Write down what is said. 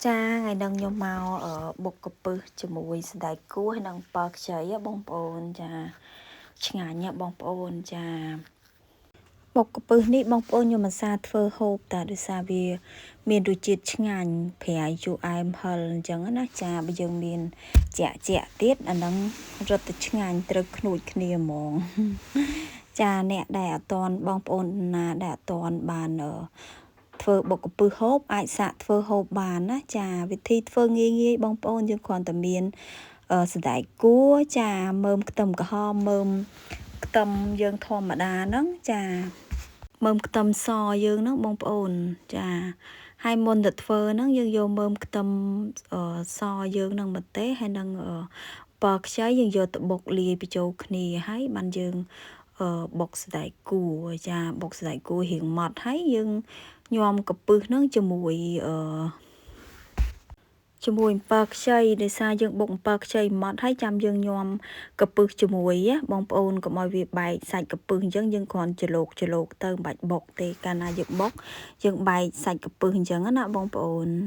ចាថ្ងៃហ្នឹងខ្ញុំមកបុកកាពឹសជាមួយសណ្តែកគួរហើយនិងអំពិលខ្ចីបងប្អូនចាឆ្ងាញ់ណាបងប្អូនចាបុកកាពឹសនេះបងប្អូនខ្ញុំមិនសាធ្វើហូបតែដោយសារវា មានរសជាតិឆ្ងាញ់ប្រៃជូរអែមហឹរអញ្ចឹងណាចាបើយើងមានជាក់ជាក់ទៀតអាហ្នឹងរត់ទៅឆ្ងាញ់ត្រូវខ្នួចគ្នាហ្មងចាអ្នកដែលអត់តន់បងប្អូនណាដែលអត់តន់បានធ្វើបុកកាពឹសហូបអាចសាកធ្វើហូបបានណាចាវិធីធ្វើងាយងាយបងប្អូនយើងគ្រាន់តែមានសណ្តែកគួរចាមើមខ្ទឹមក្រហមមើមខ្ទឹមយើងធម្មតាហ្នឹងចាមើមខ្ទឹមសយើងហ្នឹងបងប្អូនចាហើយមុនទៅធ្វើហ្នឹងយើងយកមើមខ្ទឹមសយើងហ្នឹងម្ទេសហើយនឹងពណ៌ខ្ចីយើងយកទៅបុកលាយបញ្ចូលគ្នាហើយបានយើងបុកសណ្តែកគួរចាបុកសណ្តែកគួររៀងម៉ត់ហើយយើងញ៉ាំកាពឹសហ្នឹងជាមួយអឺជាមួយអំពិលខ្ចីដោយសារយើងបុកអំពិលខ្ចីម៉ត់ហើយចាំយើងញ៉ាំកាពឹសជាមួយណាបងប្អូនកុំឲ្យវាបែកសាច់កាពឹសអញ្ចឹងយើងគ្រាន់ច្រឡូកច្រឡូកទៅមិនបាច់បុកទេកាលណាយើងបុកយើងបែកសាច់កាពឹសអញ្ចឹងណាបងប្អូន។